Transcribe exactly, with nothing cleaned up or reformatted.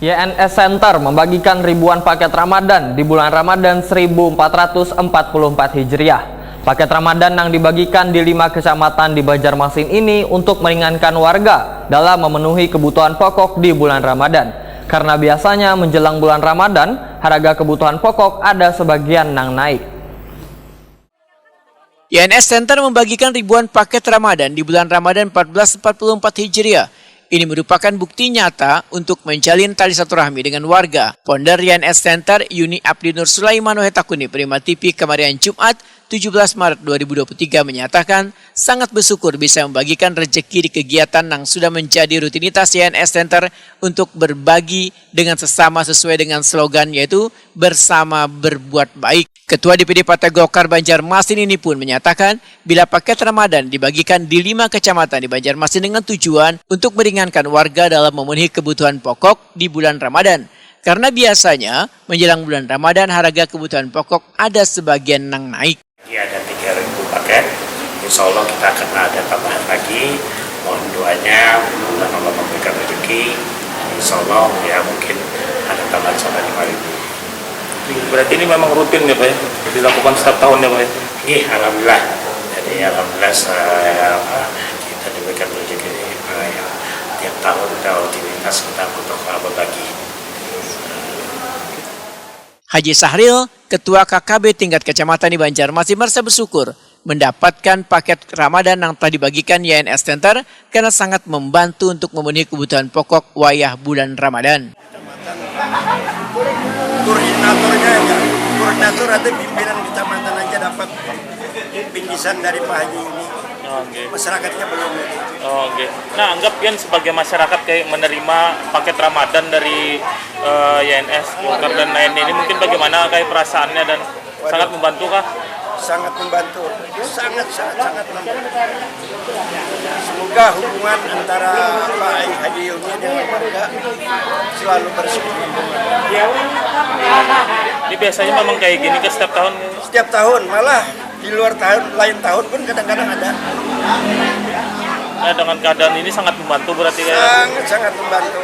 Y N S Center membagikan ribuan paket Ramadan di bulan Ramadan seribu empat ratus empat puluh empat Hijriah. Paket Ramadan yang dibagikan di lima kecamatan di Banjarmasin ini untuk meringankan warga dalam memenuhi kebutuhan pokok di bulan Ramadan. Karena biasanya menjelang bulan Ramadan, harga kebutuhan pokok ada sebagian nang naik. Y N S Center membagikan ribuan paket Ramadan di bulan Ramadan empat belas empat puluh empat Hijriah. Ini merupakan bukti nyata untuk menjalin tali silaturahmi dengan warga. Founder Y N S Center, Yuni Abdi Nur Sulaiman, wahe takuni Prima T V kemarin Jumat, tujuh belas Maret dua ribu dua puluh tiga, menyatakan sangat bersyukur bisa membagikan rezeki di kegiatan yang sudah menjadi rutinitas Y N S Center untuk berbagi dengan sesama sesuai dengan slogan, yaitu bersama berbuat baik. Ketua D P D Partai Golkar Banjarmasin ini pun menyatakan, bila paket Ramadan dibagikan di lima kecamatan di Banjarmasin dengan tujuan untuk meringankan warga dalam memenuhi kebutuhan pokok di bulan Ramadan. Karena biasanya menjelang bulan Ramadan harga kebutuhan pokok ada sebagian nang naik. Ini ada tiga ribu paket. Insya Allah kita akan ada tambahan lagi. Mohon doanya, mudah-mudahan Allah memberikan rezeki. Insya Allah, ya, mungkin ada tambahan sampai lima ribu. Berarti ini memang rutin ya, Pak, ya? Dilakukan setiap tahun ya, Pak, ya? Nggih, alhamdulillah. Jadi, alhamdulillah, saya, apa, kita diberikan rezeki, eh, ya, tiap tahun kita rutinitas kita untuk, eh, berbagi. Haji Sahril, Ketua K K B tingkat Kecamatan di Banjarmasin, merasa bersyukur mendapatkan paket Ramadan yang telah dibagikan Y N S Center karena sangat membantu untuk memenuhi kebutuhan pokok wayah bulan Ramadan. Koordinatornya aja, koordinator atau pimpinan kecamatan aja dapat bingkisan dari Pak Haji ini. Oh, nggih. Masyarakatnya belum. Oh, nggih. Nah, anggap pian sebagai masyarakat kayak menerima paket Ramadan dari eh, Y N S, Golkar dan lainnya ini, mungkin bagaimana kayak perasaannya dan sangat membantu kah? Sangat membantu, sangat sangat sangat membantu. Semoga hubungan antara Pak Haji Yuni dengan warga selalu bersih. Ini biasanya memang kayak gini ke setiap tahun? Setiap tahun, malah di luar tahun, lain tahun pun kadang-kadang ada. Nah, dengan keadaan ini sangat membantu berarti kayak. Sangat sangat membantu.